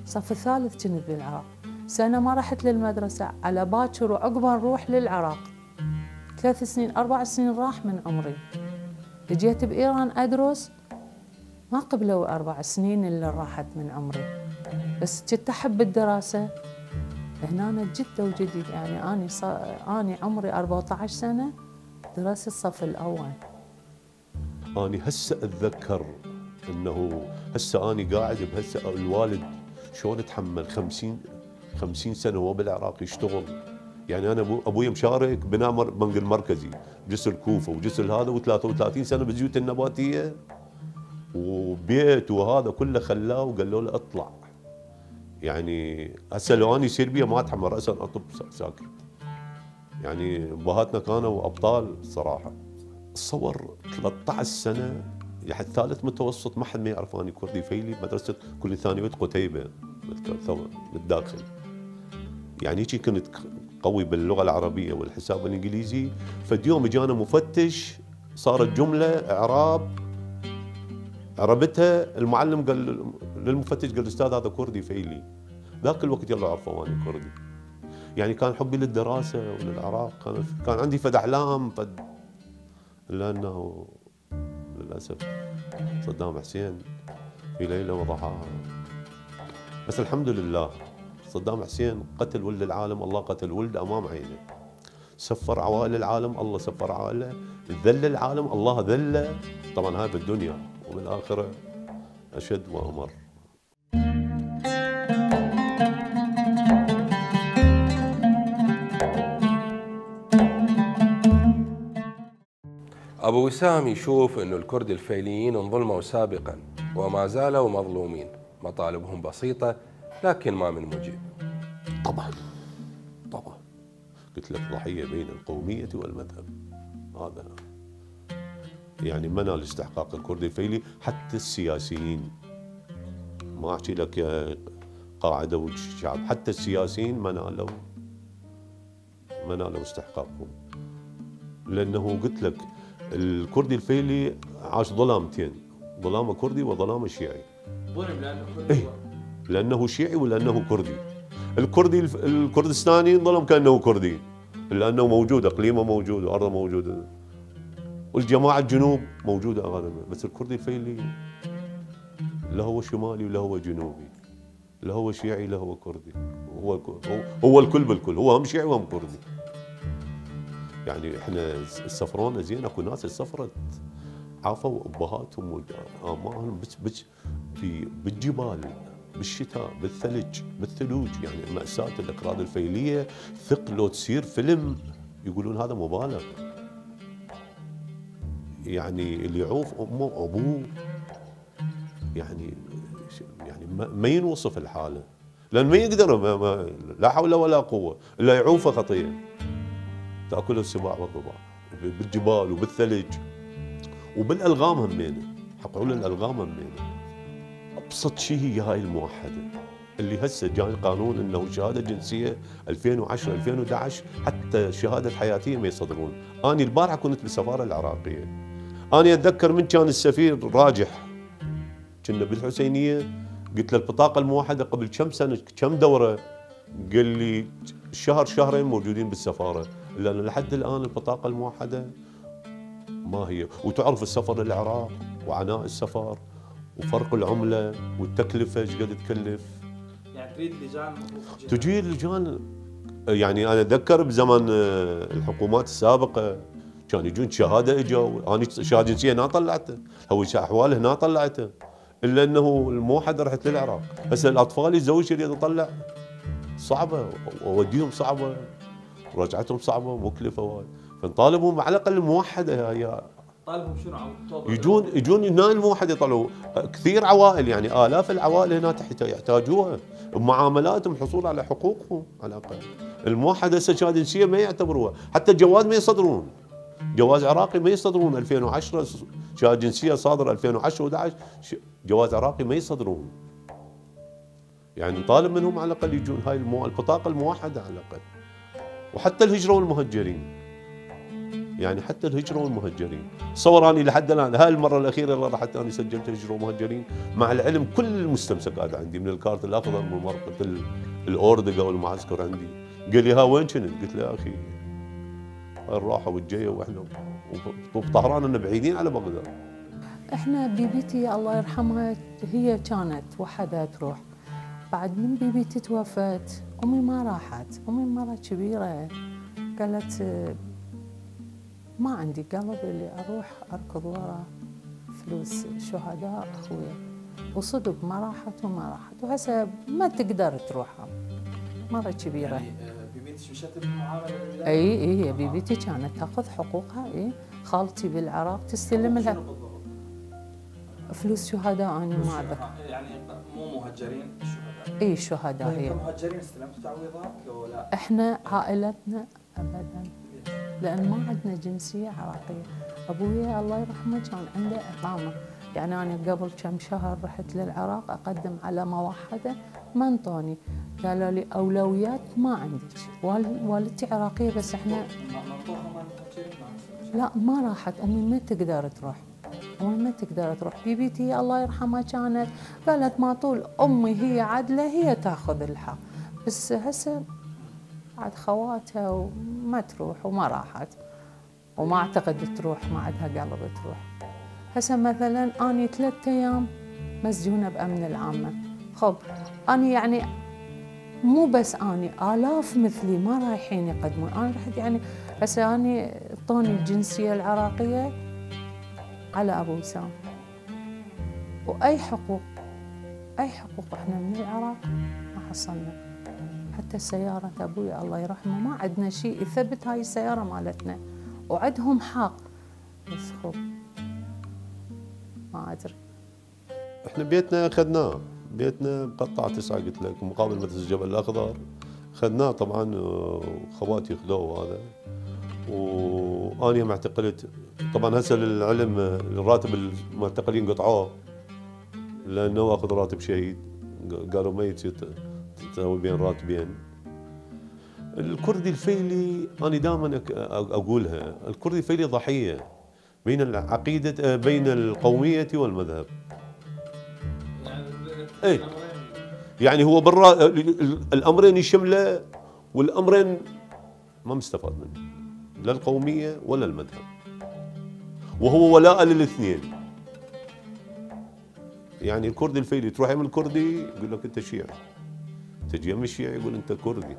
صف الثالث كنت بالعراق، سنه ما رحت للمدرسه، على باكر وعقبه نروح للعراق. 3 سنين 4 سنين راح من عمري. جيت بايران ادرس، ما قبلوا 4 سنين اللي راحت من عمري، بس كنت احب الدراسه. هنا جده وجديد، يعني اني عمري 14 سنه درست الصف الاول. اني هسه اتذكر انه هسه اني قاعد بهسه الوالد شلون تحمل 50 سنه وهو بالعراق يشتغل. يعني انا ابوي مشارك بناء بنك المركزي بجسر الكوفه وجسر هذا، و33 سنه بالزيوت النباتيه وبيت وهذا كله خلاه وقالوا له اطلع. يعني هسه لو اني يصير بي ما اتحمل راسا اطب ساكت. يعني ابهاتنا كانوا ابطال الصراحه. تصور 13 سنه لحد ثالث متوسط ما حد ما يعرف اني كردي فيلي بمدرسه كل ثانويه قتيبه بالداخل. يعني هيك كنت قوي باللغه العربيه والحساب الانجليزي. فاليوم اجانا مفتش، صارت جمله اعراب عربتها، المعلم قال للمفتش، قال استاذ هذا كردي فيلي. ذاك الوقت يلا عرفوا اني كردي. يعني كان حبي للدراسه وللعراق، كان عندي فد احلام لانه للاسف صدام حسين في ليله وضحاها. بس الحمد لله صدام حسين قتل ولد العالم، الله قتل ولده امام عينه. سفر عوائل العالم، الله سفر عوائله. ذل العالم، الله ذله. طبعا هاي بالدنيا، وبالاخره اشد وامر. أبو وسام يشوف أنه الكرد الفيليين انظلموا سابقا وما زالوا مظلومين، مطالبهم بسيطة لكن ما من مجيب. طبعا قلت لك ضحية بين القومية والمذهب. هذا يعني ما نال استحقاق الكردي الفيلي. حتى السياسيين، ما أحكي لك يا قاعدة والشعب، حتى السياسيين ما نالوا استحقاقهم. لأنه قلت لك الكردي الفيلي عاش ظلامتين، ظلام كردي وظلام شيعي. ظلم لانه كردي. إيه؟ لانه شيعي ولانه كردي. الكردستاني ظلم كانه كردي، لانه موجود، اقليمه موجود وارضه موجوده، والجماعه الجنوب موجوده غالبا. بس الكردي الفيلي لا هو شمالي ولا هو جنوبي، لا هو شيعي لا هو كردي، هو الكل بالكل، هو هم شيعي وهم كردي. يعني احنا سفرونا زين، اكو ناس سافرت عافوا ابهاتهم وامهم بالجبال، بالشتاء، بالثلج، بالثلوج. يعني مأساة الاكراد الفيليه ثق لو تصير فيلم يقولون هذا مبالغ. يعني اللي يعوف امه وابوه يعني ما ينوصف الحاله، لان ما يقدر لا حول ولا قوه الا يعوفه خطيه. تاكله السباع والضباع بالجبال وبالثلج وبالالغام همينه، حقول الالغام همينه. ابسط شيء هي هاي الموحده اللي هسه جاي القانون انه شهاده جنسيه 2010 2011 حتى شهاده حياتيه ما يصدرون. انا البارحه كنت بالسفاره العراقيه، انا اتذكر من كان السفير راجح كنا بالحسينيه، قلت له البطاقه الموحده قبل كم سنه كم دوره؟ قال لي شهر شهرين موجودين بالسفاره، لان لحد الان البطاقه الموحده ما هي. وتعرف السفر للعراق وعناء السفر وفرق العمله والتكلفه ايش قد تكلف. يعني تريد لجان تجي لجان. يعني انا اتذكر بزمن الحكومات السابقه كان يجون شهاده اجوا، انا شهاده جنسيه هنا طلعتها، هويه احوال هنا طلعتها، الا انه الموحده رحت للعراق. هسه الاطفال يتزوج يريد يطلع صعبه، اوديهم صعبه، رجعتهم صعبه مكلفه وايد، فنطالبهم على الاقل الموحده. هي طالبهم شنو عم يجون هنا الموحد يطلعوا كثير عوائل، يعني آلاف العوائل هنا يحتاجوها بمعاملاتهم حصول على حقوقهم على الأقل. الموحد هسه شهادة جنسية ما يعتبروها، حتى الجواز ما يصدرون، جواز عراقي ما يصدرون. 2010 شهادة جنسية صادرة 2010 و11 جواز عراقي ما يصدرون. يعني نطالب منهم على الأقل يجون هاي البطاقة الموحدة على الأقل. وحتى الهجرة والمهجرين، يعني حتى الهجرة والمهجرين، تصور اني لحد الان هاي المره الاخيره اللي رحت اني سجلت هجرة ومهجرين، مع العلم كل المستمسكات عندي من الكارت الاخضر من مرقه الاوردقه والمعسكر عندي. قال لي ها وين كنت؟ قلت له يا اخي الراحه والجايه واحنا بطهران احنا بعيدين على بغداد. احنا بيبيتي الله يرحمها هي كانت وحدها تروح، بعد من بيبيتي توفت امي ما راحت، امي مرة كبيره قالت ما عندي قلب اللي اروح اركض ورا فلوس شهداء اخويا، وصدق ما راحت وما راحت، وهسه ما تقدر تروح مره كبيره. يعني بيبيتك مشت بالمعامله؟ اي هي بيبيتي كانت تاخذ حقوقها. اي خالتي بالعراق تستلم لها فلوس شهداء. انا ما اتذكر يعني مو مهجرين الشهداء. اي الشهداء هي. مهجرين استلمتوا تعويضات لو لا؟ احنا عائلتنا ابدا، لأن ما عندنا جنسية عراقية. أبويا الله يرحمه كان عنده إقامة، يعني أنا قبل كم شهر رحت للعراق أقدم على موحدة ما انطوني، قالوا لي أولويات ما عندك. والدتي عراقية بس إحنا لا ما راحت. أمي ما تقدر تروح، أمي ما تقدر تروح. بيبيتي الله يرحمها كانت قالت ما طول أمي هي عدلة هي تاخذ الحق، بس هسه بعد خواتها وما تروح وما راحت، وما اعتقد تروح، ما عندها قلب تروح. هسه مثلا اني 3 ايام مسجونه بامن العامه. خب اني يعني مو بس اني الاف مثلي ما رايحين يقدمون، انا رحت يعني هسه اني اعطوني الجنسيه العراقيه على ابو وسام، واي حقوق احنا من العراق ما حصلنا. حتى سيارة أبوي الله يرحمه ما عندنا شيء يثبت هاي السيارة مالتنا، وعندهم حق بس خب ما أدري. احنا بيتنا اخذناه، بيتنا مقطع 9 قلت لك مقابل مدرسة الجبل الأخضر، اخذناه طبعا خواتي خذوه هذا، وأنا يوم اعتقلت طبعا هسه للعلم الراتب المعتقلين قطعوه لأنه أخذ راتب شهيد، قالوا ما يصير تساوي بين راتبين. الكردي الفيلي انا دائما اقولها، الكردي الفيلي ضحيه بين العقيده بين القوميه والمذهب. اي يعني هو الامرين يشمله، والامرين ما مستفاد منه لا القوميه ولا المذهب، وهو ولاء للاثنين. يعني الكردي الفيلي تروح يم الكردي يقول لك انت شيعي، تجي يم الشيعي يقول انت كردي،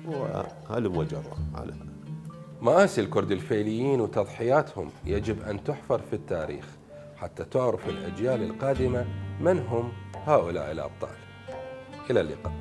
وهلم وجره على مآسي الكرد الفيليين وتضحياتهم يجب أن تحفر في التاريخ حتى تعرف الأجيال القادمة من هم هؤلاء الأبطال. إلى اللقاء.